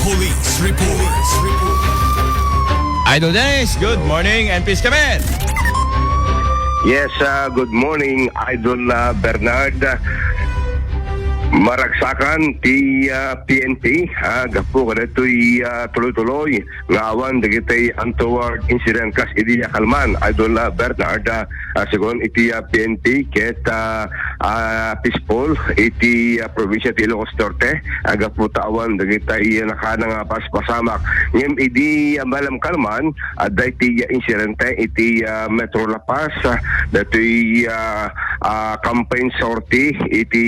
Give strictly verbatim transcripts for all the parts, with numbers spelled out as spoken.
Police Report. Idol Dennis, good morning and please come in. Yes, uh, good morning, Idol uh, Bernard. Maragsakan ti uh, P N P, uh, gapu kadatoy uh, tuloy-tuloy nga awan dagiti untoward incident kas idi a kalman, Idol uh, Bernard. Uh, uh, segun iti uh, P N P, ket uh, uh, peaceful iti uh, probinsya ti Ilocos Norte, uh, gapu ta awan dagiti uh, nakana nga paspasamak. Ngem idi uh, malam kalman, adda iti uh, insidente iti uh, Metro La Paz, uh, datoy uh, uh, campaign sortie iti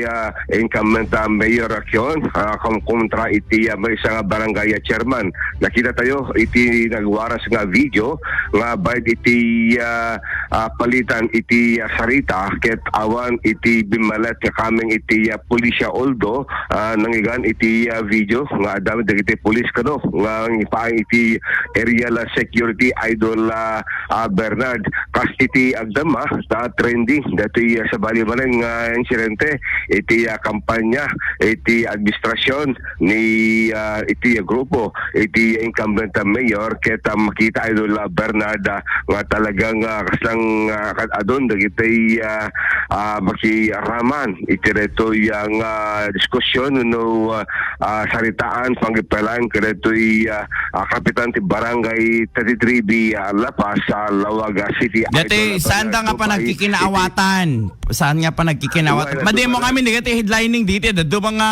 uh, incumbent uh, Mayor Acion, uh, kom- kontra iti uh, maysa nga barangay uh, chairman. Nakita tayo iti nagwaras nga video nga bayad iti uh, uh, palitan iti uh, sarita ket awan iti bimmalet nga kameng iti uh, pulisya, although uh, nangyigan iti uh, video nga adda dagiti pulis kano nga nangipaay iti aerial uh, security, Idol uh, uh, Bernard. Kas iti agdama, ta trending datoy uh, sabali manen nga insidente iti uh, kampanya iti administrasyon ni uh, iti uh, grupo iti incumbent uh, mayor ket uh, makita, Idol uh, Bernard, uh, nga talagang uh, kaslang uh, kad-adun dagiti uh, uh, makiaraman iti daytoy uh, nga diskusyon no uh, uh, saritaan pangipelaen kadaytoy uh, uh, kapitan ti barangay thirty-three B, uh, La Paz, uh, Laoag uh, City. Dati, Idol, uh, saan da nga Bernard, panagkikinaawatan? Saan nga panagkikinaawatan? Well, mademo kami negati headlining dito. Dado mga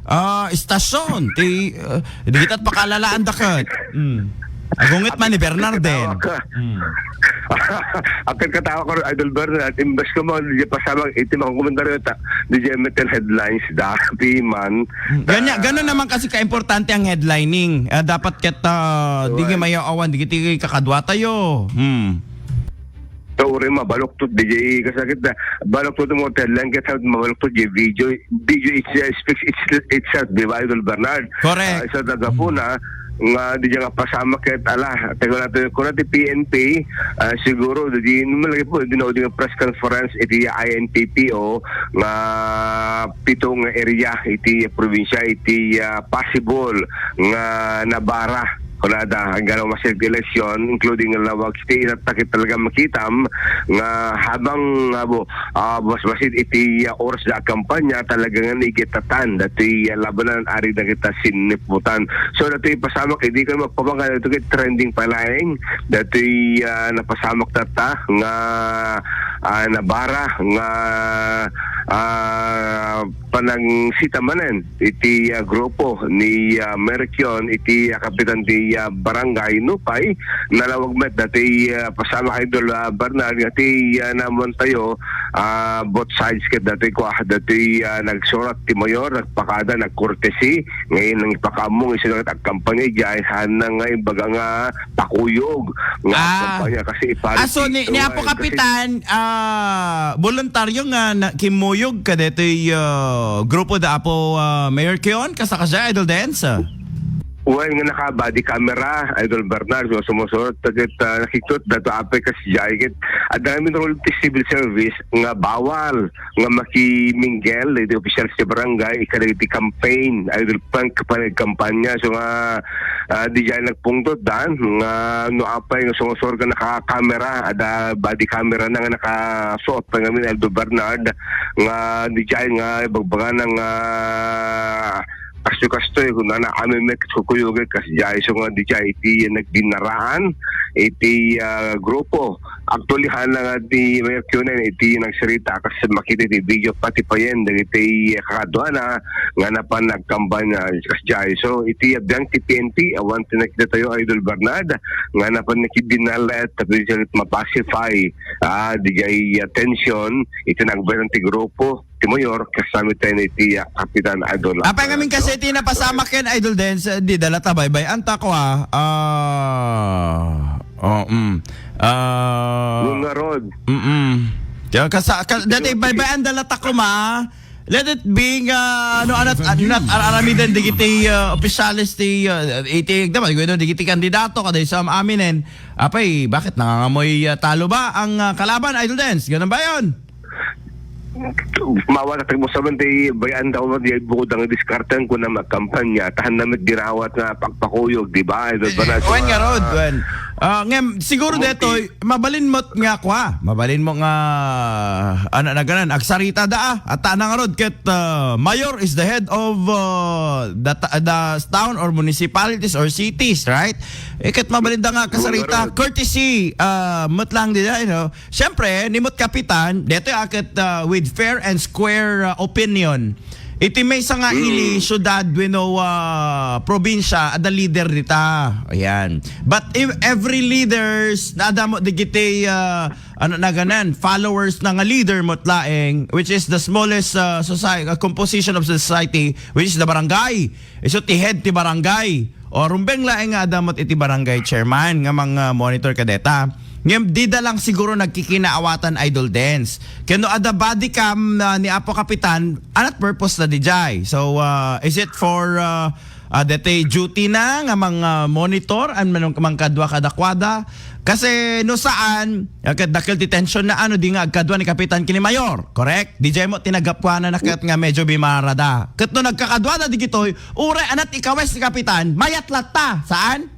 ah, istasyon. Ti, uh, di kita't pakalalaan dakat. Mm. Agungit man ni Bernarden. Katawa ka. Mm. Akin katawa ka, Idol Bernard, imbes ko mo, di pasamang iti mga komentaryo, ta, di dyan metel headlines, dati man. Mm. Ganyan, ganun naman kasi kaimportante ang headlining. Ah, dapat ket, ah, di nga mayaw awan, di kiti kakadwa tayo. Hmm. Tao rin mabaluktot, di jay kasakit na. Baluktot mo, headline ket mabaluktot, di video. Video it- speaks it- itself, di ba, Idol Bernard? Correct. Ah, sa tagapuna, nga di dyan nga pasamak ket, ala, tayo na tayo, kuna ti P N P, ah, siguro, di, di, malagi po, di na, di nga press conference, iti I N P P O, nga pito nga area, iti probinsya, iti ah, possible nga nabara kunada, hanggang masirkulasyon, including nga Laoag City, inatakit talaga makitam nga habang, ah, bu- ah, basbasit iti, ah, oras da kampanya, talaga nga nigitatan, dati, ah, labanan, ari na kita siniputan. So, dati pasamak, hindi ka magpabangga, dati kay trending pa laeng, dati, ah, napasamak tata, nga, ah, nabara, nga, ah, panangsitamanen iti, ah, grupo ni, ah, Merkion iti, ah, kapitan ti, ah, barangay. Nupay nalawag met dati, ah, pasama Idol, ah, Bernard, nga ti, ah, namuan tayo, ah, both sides ket dati kua, dati, ah, nagsurat ti mayor, nagpakada, nagkurtesi, ngayon nang ipakaammo, isu na agkampanya, jay, hana nga imbaga nga pakuyog nga Ah. kampanya kasi ipari Ah, so, ni, dito ni Apo nga, eh, kasi Kapitan, ah, voluntaryo nga na, kimmuyog kadetoy, ah, grupo da Apo, ah, Mayor Kion, kasa, kasa, Idol Dance? Well, nga naka-body camera, Idol Bernard, so sumusunod, tagat, ah, nakikot, dato apay kas jacket. At dami ng rule of civil service nga bawal nga makimingle, iti officials ti barangay, ikada iti campaign, Idol Frank, panagkampanya. So nga, ah, di jay nagpungtot dan, nga no apay nga sumusor ka naka-camera, ada body camera na nga nakasuot pa ngamin Aldo Bernard, nga di jay nga ibagbaga na nga kastoy-kastoy, kung nana amin met kukuyogay, kas jay, so nga di jay iti nagdinaraan, iti, ah, grupo. Actually, hana nga ti Mayor Cunan iti nagsarita, kas makita ti video, pati payen, dagiti kakaduana, nga napan nagkampanya, kas jay. So, iti abdang ti P N P, awan ti nakita tayo, Idol Bernard, nga napan nakidinalet, tapos siya mapacify, ah, di jay, ah, tension, iti nagbayad ti grupo, ti mayor, kasama tayo iti, ah, Kapitan Idol. Apay ngamin kasi iti napasamak ken, Idol Dance, di dala ta baybay. Anta ko, ah, ah, oh, mm. Ah, Nung nga rod. Mm-mm. Kaya kasa-, ka-, dati baybay ang dala ta kuma. Let it be nga, ano, anat, anat, ar-, aramidan digiti, ah, opisyales ti, ah, iti, dapat, digiti kandidato, kada isang aminen. Apay, bakit nangangamoy, ah, talo ba ang, ah, kalaban, Idol Dance? Ganun ba yun? Mawala tayo mo sa man, tay bayaan daw, di bukod ang diskartan ko na magkampanya, tahan na met dirawat nga pagpakuyog, di ba? Ito ba na, wen nga rod, wen. Ah, ngem, siguro detoy, mabalin mo't nga kwa, mabalin mo nga, ano na ganan, agsarita da, ah. At ta na nga rod, ket, ah, mayor is the head of, ah, the, ta- the town or municipalities or cities, right? Eh, ket mabalin da nga kasarita, courtesy, ah, met lang di da, you know. Siyempre, ni mo't kapitan, detoy aket, ah, with fair and square, ah, opinion. Iti maysa nga ili, syudad, wenno, ah, probinsya, adda leader dita. Ayan. But if every leaders, naadda mo digiti, ah, ano na ganan, followers na nga leader mo laeng, which is the smallest, ah, society, ah, composition of the society, which is the barangay. Isu ti head ti barangay. O, rumbeng laeng nga adda met iti barangay chairman nga mga monitor kadeta. Ngem dida lang siguro nagkikinaawatan, Idol Dens. Ken no adda body cam na ni Apo Kapitan, anat purpose na dijay? So, uh, is it for, uh, uh, dete duty na nga mga monitor an manung-, mangkadua kadakuada? Kasi no saan, uh, ket dakkel ti tension na ano, di nga agkadua ni Kapitan kini Mayor, correct? Dijay mo tinagapuanan na ket nga medyo bimarada. Ket no nagkakadua na digitoy, uray anat ikawes ni Kapitan, mayat latta. Saan?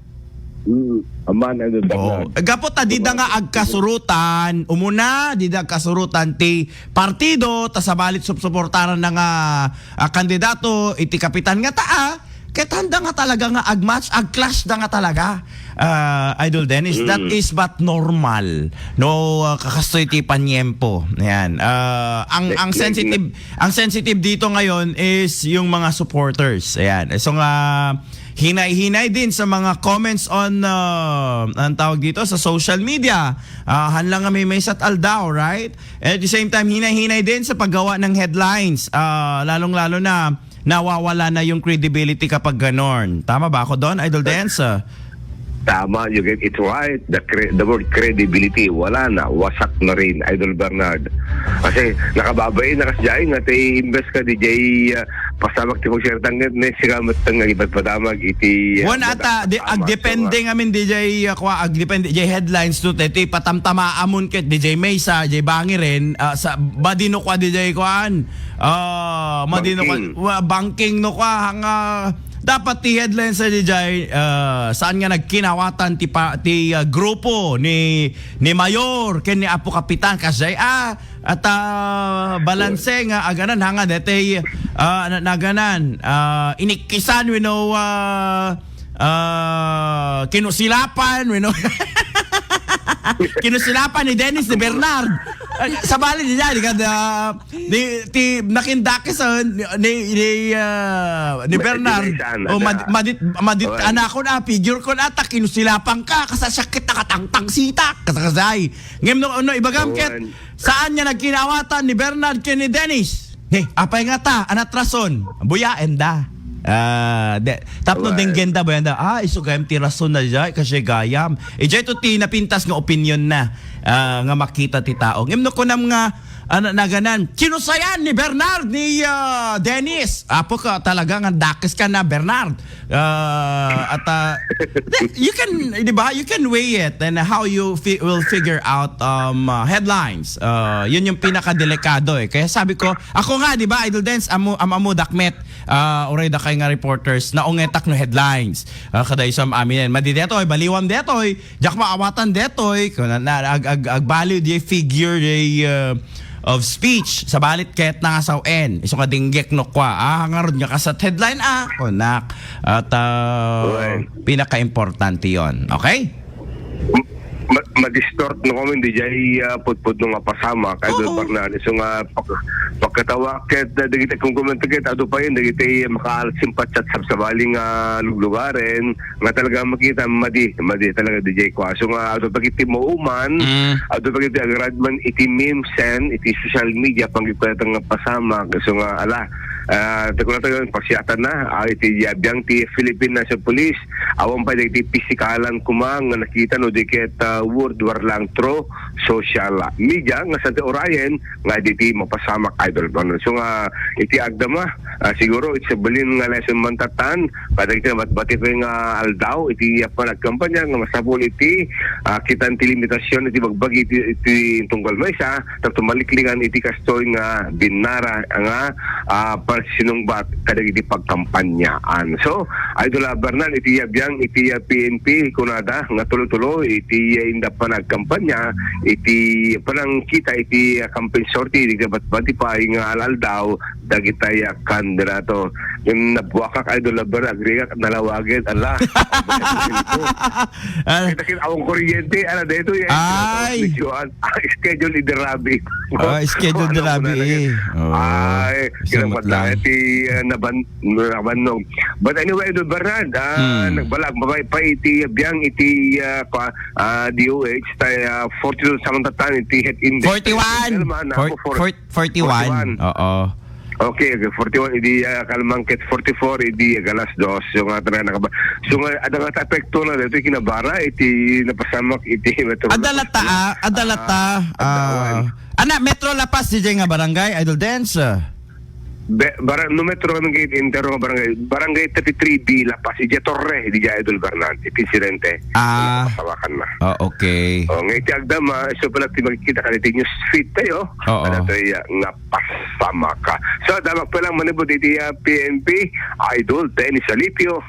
Mm, aman, ano, Oo. Bernard? Gapu ta dida nga agkasurutan, umuna, dida agkasurutan ti partido, ta sabalit supsuportaran na nga, ah, kandidato, iti kapitan nga taa, ket handa nga talaga nga agmatch, agclash da nga talaga. Ah, Idol Dennis, that Mm. is but normal. No, ah, kakastoy ti panyempo. Ayan. Ah, ang, Like, ang like, sensitive, ang sensitive dito ngayon is yung mga supporters. Ayan. So nga, hinay-hinay din sa mga comments on, ah, ang tawag dito, sa social media. Ah, han lang nga may, may sat aldaw, right? And at the same time, hinay-hinay din sa paggawa ng headlines. Ah, lalong-lalo na, nawawala na yung credibility kapag ganon. Tama ba ako doon, Idol Dance? Ah, Tama, you get it right. The cre-, the word credibility, wala na, wasak na rin, Idol Bernard. Kasi nakababain na kasi dyan, nga tay imbes ka D J, ah, pasamak ti pagsertang, ne, siya met nga iba't padamag iti, ah, Wan ata, di, agdepende nga min D J, ah, kwa, agdepende, D J headlines to, ti patamtama amon ket D J Mesa, D J Bangi rin, ah, sa, badino kwa D J kwan, ah, madino kwa, Banking. Wa-, banking no kwa, hanga, dapat ti headline sa dijay, ah, saan nga nagkinawatan ti pa-, ti, ah, grupo ni, ni Mayor ken ni Apo Kapitan kasjay, ah, at, ah, balanse nga aganan hanga detay, ah, na-, naganan, ah, inikkisan wenno, ah, ah, kinusilapan wenno kinusilapan ni Dennis ni Bernard. Ay, sabali dijay, di ka da, Ni, ti, nakindakis, ah, ni, ni, ni, ah, ni Bernard. Madit, oh, mad-, madit, madit, Oy. Anakon, ah, figure ko na, ta kinusilapan ka, kasasakit na katangtang sitak, kasakasay. Ngem no, no, ibagam ket, Owan. Saan nga nagkinawatan ni Bernard ken ni Dennis? Ni, apay nga ta, anat rason? Buyaen da. Ah, de, tapno Owan. Denggen da, buyaen da. Ah, isu gayam ti rason na jay, kasi gayam. Ijay to ti napintas nga opinion na, ah, nga makita ti tao. Ngem no kunam nga, Ano, naganan. Kinusayan ni Bernard, ni, ah, Dennis. Apo ka, talaga nga dakes ka na, Bernard. Ah, at, ah, you can, di ba, you can weigh it and how you fi-, will figure out, um, uh, headlines. Ah, yun yung pinakadelikado eh. Kaya sabi ko, ako nga, di ba, Idol Dens, amo, am-, amo dakmet, ah, uray da kay nga reporters, naungetak no headlines. Ah, kada isang aminen. Madi detoy, baliwam detoy, Diak maawatan detoy, kuna na, ag-, ag-, agbaliw di figure di, uh, of speech. Sabalit ket nangasaw-en. Isu nga dinggek no kwa. Ah, ngarud nga kasat headline, ah, kunak. At, uh, Right. pinaka-importante yon. Okay? Ma-, ma-distort no kami di jay, ah, pudpud no nga pasama kay Oo. Bernard. So nga, pag-, pagkatawa ket, ah, dagiti kumkumento ket, adu pa yun, dagiti makaalat simpatsa at sabsabali nga luglugaren, nga talaga makita, madi, madi talaga, D J Kwaso, nga adu pa iti mauman, Mm. adu pa iti agrad man iti memes and iti social media, panggipkayat nga pasamak. So nga, ala, Ah, ta kunata yun, paksiatanna, ah, iti biang ti Philippine National Police, awan pay dagiti pisikalan koma nga nakita no di ket, ah, word war lang through social media nga saan ti urayen nga dagiti mapasamak, Idol Bernard. So nga, iti agdama, ah, siguro it's a balin nga lesson man tatan, kadagiti nabatbati pay nga aldaw, iti panagkampanya nga masapul iti, ah, kitaan ti limitasyon iti bagbagi iti, iti tunggal maysa, tapno maliklingan iti kastoy nga binnara nga, ah, pagsinungbat kadagiti pagkampanyaan. So, Idol, ah, Bernal, iti biang iti, ah, P N P, kunada nga tulo-tulo iti, ah, inda panagkampanya iti panangkita iti, ah, campaign sortie, iti kabatbati pay nga al-aldaw dagitay a kandidato. Yung nabuakak, Idol, a Bernal, agrigak, nalawagen, ala. Ah, Kita kin awang kuryente, ala, dito, eh. Ay! Medyo, ah, schedule idi rabi. Ah, schedule idi rabi, eh. Oo. Ay, isang kinapatla, lang. Iti, ah, naban-, nabannog. But anyway, Idol Bernard, ah, Hmm. nagbalag, mabay pa iti biang iti, ah, kwa-, ah, D O H, tay, ah, forty-two sa tatan, iti heat index. Forty-one. Ano man, For-, ako, for-, for-, forty-one. Forty-one. Oo. Okay, okay, forty-one, idi, ah, kalmangkit, forty-four, idi, ah, alas dos. So nga, talaga nakaba-, so nga, ada nga ta epekto na dito, kinabara, iti napasamak, iti metro. Adalata, ah, adalata, Ah, ah, adlawan. Ana, Metro La Paz, D J nga barangay, Idol Dance, ah. Be-, bara-, no metro kami gate, entero nga barangay, barangay thirty-three B La Paz, iti Torre, iti Idol Bernal, iti insidente. Ah. Ano, kasawakan na. Oh, okay. Oh, nga iti agdama, so pala ti magkita ka iti news feed tayo. Oo. Ano to, iya, nga pasamaka. So, damak pa lang manibod iti, ah, P N P, Idol Dennis Alipio.